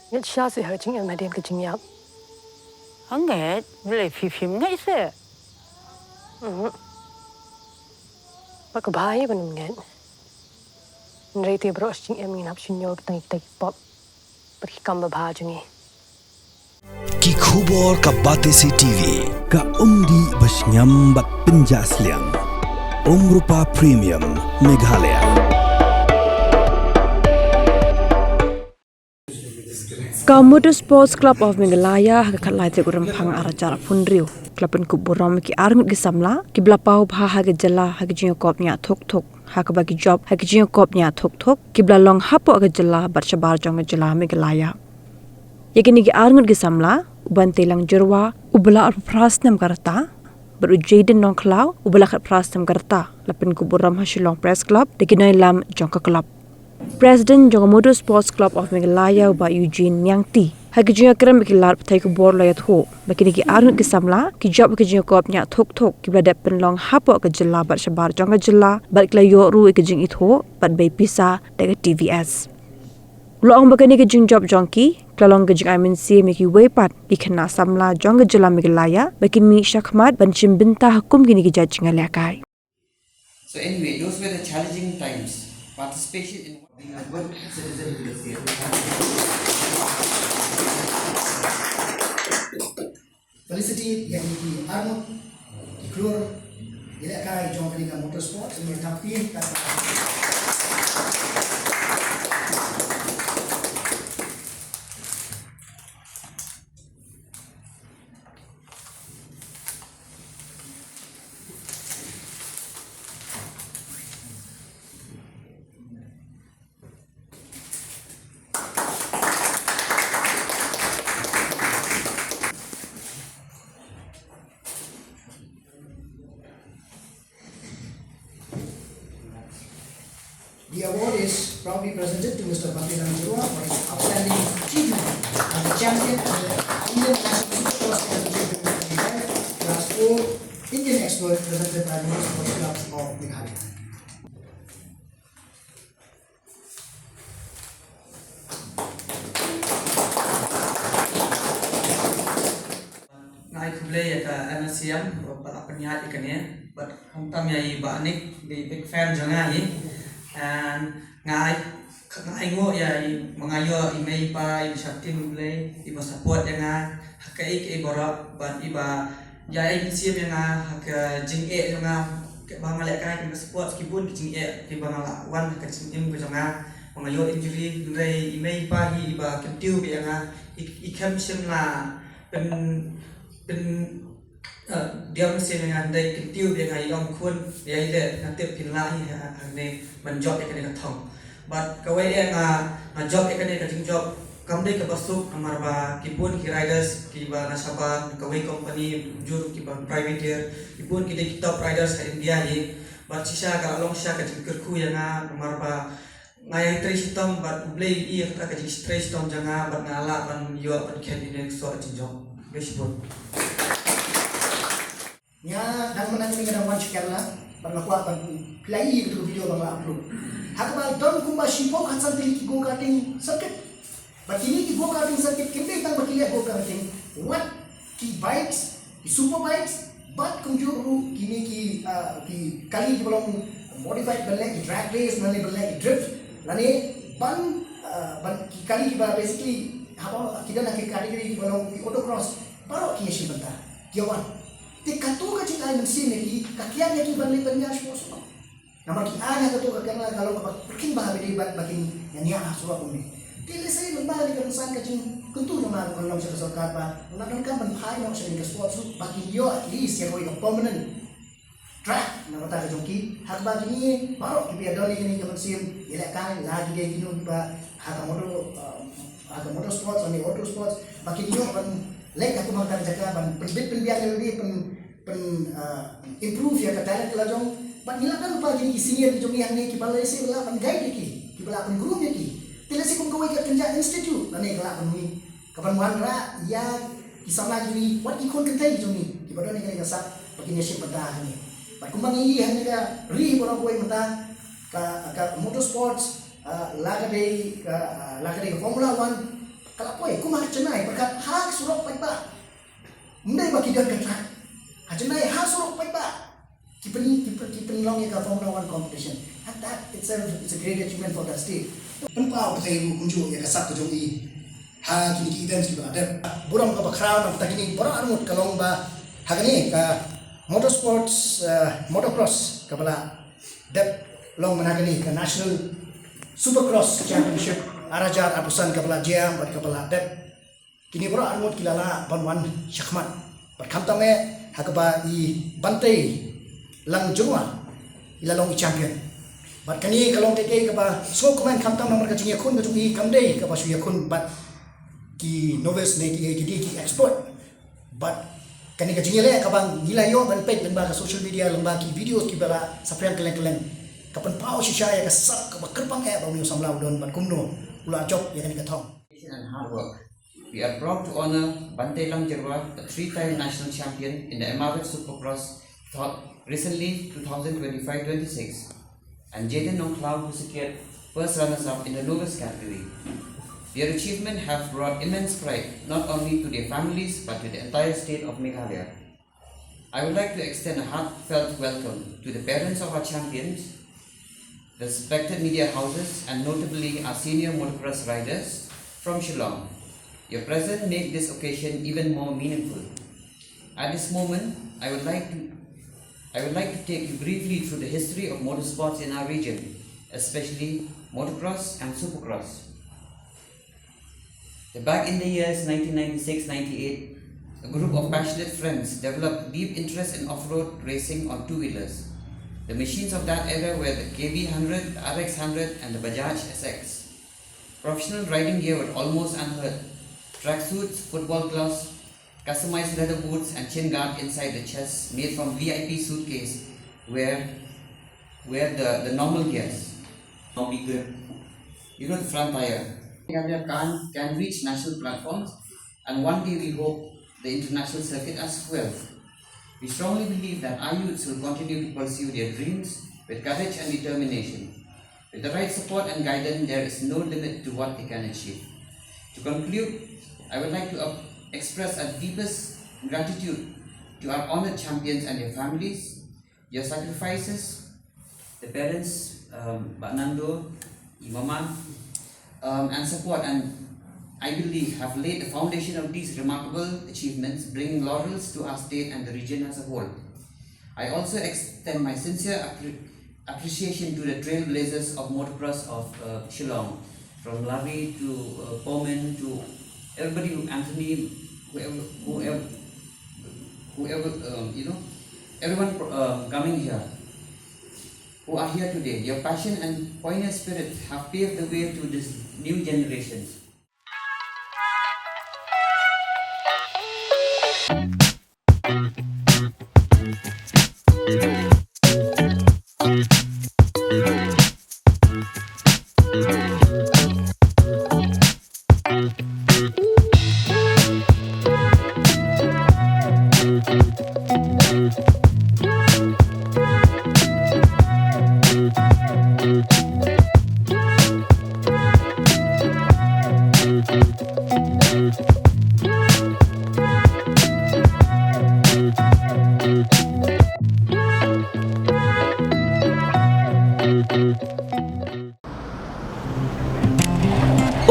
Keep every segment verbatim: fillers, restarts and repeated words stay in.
Ngeit shisha seh ha ka jingim hadien ka jingïap. Hangne, balei phi phim ngeit seh? Mhm. Ba ka bha hi ban ym ngeit. Hynrei te baroh shi jingim ngin hap shim ïa ki tang ki pop bad ki kam babha jong ngi. Ki khubor ka Batesi TV, ka umdih ba shngiam bad pynjah sliang. Umrupa Premium, Meghalaya. Ka Motor Sports Club of Meghalaya ha ka khatlai tarik u Rymphang arhajar arphew hynriew ka la pynkup burom ïa ki arngut ki samla kiba la paw bha ha ka jylla ha ka jingïakop ñiah thuk thuk, ha kaba ki jop ha ka jingïakop ñiah thuk thuk kiba la long hapoh ka jylla bad shabar jong ka jylla Meghalaya. Ïa kine ki arngut ki samla, u Bantelang Jyrwa uba la arphew phra snem ka rta bad u Jayden Nongkhlaw uba la khatphra snem ka rta la pynkup burom ha Shillong Press Club da ki nongïalam jong ka club. President jong ka Motor Sports Club of Meghalaya, u Bah Eugene Niangti, ha ka jingïakren bad ki lad pathai khubor la ïathuh ba kine ki arngut ki samla ki jop ha ka jingïakop ñiah thuk thuk kiba la dep pynlong hapoh ka jylla bad shabar jong ka jylla bad ki la ïoh ruh ïa ka jingithuh bad bei pisa da ka T V S. U la ong ba kane ka jingjop jong ki ka la long ka jingai mynsiem ïa kiwei pat ki khynnah samla jong ka jylla Meghalaya ba kin mih shakhmat ban shim bynta ha kum kine ki jait jingïalehkai. So anyway, those were the challenging times. Participation in being a good citizen in the state. Felicitate ïa ki arngut, ki khlur ïalehkai jong kane ka motorsport, ïa ka The award is proudly presented to Mister Bhante Ram Jyrwa for his outstanding achievement as a champion of the Indian National Supercross Championship twenty twenty-five, Class four, Indian Expert, presented by Motorsport Clubs of Meghalaya. Nga ai khublei ïa ka M S C M ba la pynïaid ïa kane, bad khamtam ïa i Bah Nick, i big fan jong nga hi. And nga ai, nga ai nguh ïa i ba nga ïoh i mei i pa, i ba shah tim U Blei, i ba support ïa nga ha kaei kaei baroh, bad i ba ïa ai mynsiem ïa nga ha ka jingeh jong nga, kaba nga lehkai ha ka sports, ki bun ki jingeh kiba nga la wan ha ka jingim ka jong nga. Ba nga ïoh injury, hynrei i mei i pa hi i ba kyntiew beit ïa nga, i, i khlem shym la pyn, pyn, eh, diaw mynsiem ïa nga, hynrei kyntiew beit ïa nga, i ong, khun, ïa i leh, nga tip kin lah hi ha, hangne ban jop ïa kane ka thong. Bad kawei eh nga, nga jop ïa kane ka jingjop kam dei kaba suk, namar ba ki bun ki riders kiba na shabar kawei company, jur kiba privateer, ki bun ki dei ki top riders ha India hi. Bad shisha ka la long shisha ka jingkyrkhu ïa nga, namar ba nga ïai trei shitom bad U Blei i ïa kata ka jingtrei shitom jong nga bad nga lah ban ïoh ban khet ïa une u soh jingjop. Khublei shibun. Nga dang mynta nga dang wan sha Kerala, bad nga kwah ban plie ïa katu ka video ba nga la upload. Ha kaba don kumba shiphew khatsan tylli ki go-karting circuit. Bad kine ki go-karting circuit kim dei tang ba ki leh go-karting. Wat ki bikes, ki super bikes, bad kumjuh ruh kine ki, ah, ki kali kiba long modified ban leh ki drag race, lane ban leh ki drift, lane ban, ah, ban ki kali kiba basically haba ki don ha ki category kiba long ki autocross, baroh ki ïashim bynta, ki ïawan. Te katu ka jingai mynsiem ïa ki, ka kiar ïa ki ban leit ban ïaid shuwa shuwa. Namar ki ai ha katu ka Kerala ka long kaba pyrkhing bha beit bad ba kin ïa ïaid ha shuwa kumne. Te lehse lem bad kane ka rynsan ka jingkyntu jong nga ruh kan long sha ka sorkar ba la donkam ban phai noh sha kane ka sports ruh ba kin ïoh at least ïa kawei ka permanent track na ka bynta ka jong ki. Ha kaba kine baroh kiba ïadon ïa kane ka mynsiem ïalehkai, la ki dei kino kiba ha ka motor, uh, ha ka motor sports, ha ka auto sports, ba kin ïoh ban leit ha kaba ka jaka ban pynbit pynbiang ïa lade, pyn, pyn, uh, improve ïa ka talent ka la jong. Bad ngi la don lypa kine ki senior ki jong ngi hangne kiba lehse lah ban guide ïa ki, kiba lah ban groom ïa ki. Te lehse kum kawei ka kynja institute lane ka lah ban ngi kaban wanrah ïa ki samla jong ngi, wat ki khun kynthei jong ngi kiba don ha kane ka sap ba kin ïashim bynta hangne. Bad kumba ngi ïohi hangne ka ri baroh kawei mynta ka, ka motorsports, ah, la ka dei ka, ah, la ka dei ka Formula One, Ka la poi kum ha Chennai, bad ka ha surok paidbah. Ym dei ba ki don ka track. Ha Chennai ha surok paidbah. Ki pyn, ki pyn, ki pynlong ïa ka Formula One competition. And that itself is a great achievement for the state. Pynpaw bteng ruh kumjuh ïa ka sap ka jong i ha kine ki events kiba la dep. Burom kaba khraw na bynta kine baroh arngut ka long ba ha kane ka motorsports, eh, motocross kaba la dep long mynta kane ka National Supercross Championship ar hajar arphew san kaba la jia bad kaba la dep. Kine baroh arngut ki la lah ban wan shakhmat. Bad khamtam eh ha kaba i Bantei Langjyrwa i la long i champion. Bad kane ka long kaei kaei kaba sngewkmen khamtam namar ka jingïakhun ka jong i kam dei kaba shu ïakhun bad ki novice ne ki, ki dei ki expert. Bad kane ka jingïaleh kaba ngi la ïoh ban peit lyngba ka social media lyngba ki video kiba la saphriang kylleng kylleng. Ka pynpaw shisha ïa ka sap kaba kyrpang eh ba une u samla u don bad kumno u la jop ïa kane ka thong. And hard work. We are proud to honor Bantei Langjyrwa, a three-time national champion in the M R F Supercross, thought recently two thousand twenty-five twenty-six, and Jaden Nongkhlaw, who secured first runners-up in the novice category. Their achievements have brought immense pride not only to their families but to the entire state of Meghalaya. I would like to extend a heartfelt welcome to the parents of our champions, the respected media houses, and notably our senior motocross riders from Shillong. Your presence make this occasion even more meaningful. At this moment, I would like to I would like to take you briefly through the history of motorsports in our region, especially motocross and supercross. Back in the years nineteen ninety-six ninety-eight, a group of passionate friends developed deep interest in off-road racing on two-wheelers. The machines of that era were the K B hundred, R X hundred, and the Bajaj S X. Professional riding gear was almost unheard. Tracksuits, football gloves, customized leather boots, and chin guard inside the chest made from V I P suitcase were, were the, the normal gears. Now we could, you know, the front tire. Can, can reach national platforms, and one day we hope the international circuit as well. We strongly believe that our youths will continue to pursue their dreams with courage and determination. With the right support and guidance, there is no limit to what they can achieve. To conclude, I would like to up- express our deepest gratitude to our honored champions and their families. Your sacrifices, the parents, um, Bah Nando, i mama, um, and support, and I believe have laid the foundation of these remarkable achievements, bringing laurels to our state and the region as a whole. I also extend my sincere appre- appreciation to the trailblazers of motocross of, uh, Shillong, from Larry to, uh, Poman to everybody, Anthony, whoever, whoever, whoever, um, you know, everyone, um, coming here, who are here today. Your passion and pioneer spirit have paved the way to this new generation.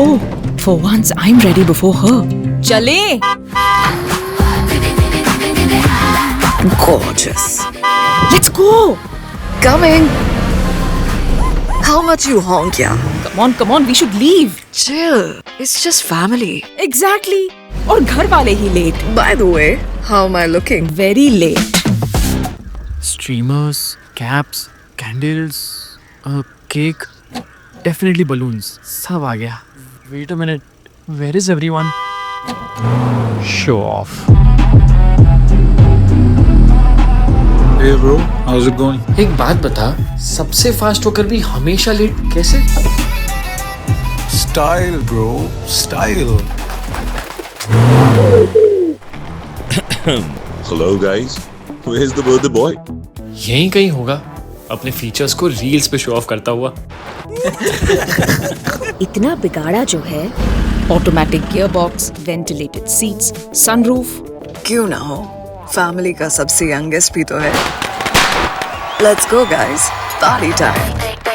Oh, for once I'm ready before her. चले। Gorgeous. Let's go. Coming. How much you honk, yeah? Come on, come on, we should leave. Chill. It's just family. Exactly. और घर वाले ही late. By the way, how am I looking? Very late. Streamers, caps, candles, a cake, definitely balloons. सब आ गया. Wait a minute. Where is everyone? Show off. Hey bro, how's it going? एक बात बता, सबसे फास्ट होकर भी हमेशा लेट कैसे? Style bro, style. Hello guys, where's the birthday boy? यहीं कहीं होगा, अपने फीचर्स को रील्स पे शो ऑफ करता हुआ. इतना बिगाड़ा जो है, Automatic gearbox, ventilated seats, sunroof. क्यों ना हो, फैमिली का सबसे यंगेस्ट भी तो है। Let's go guys, party time.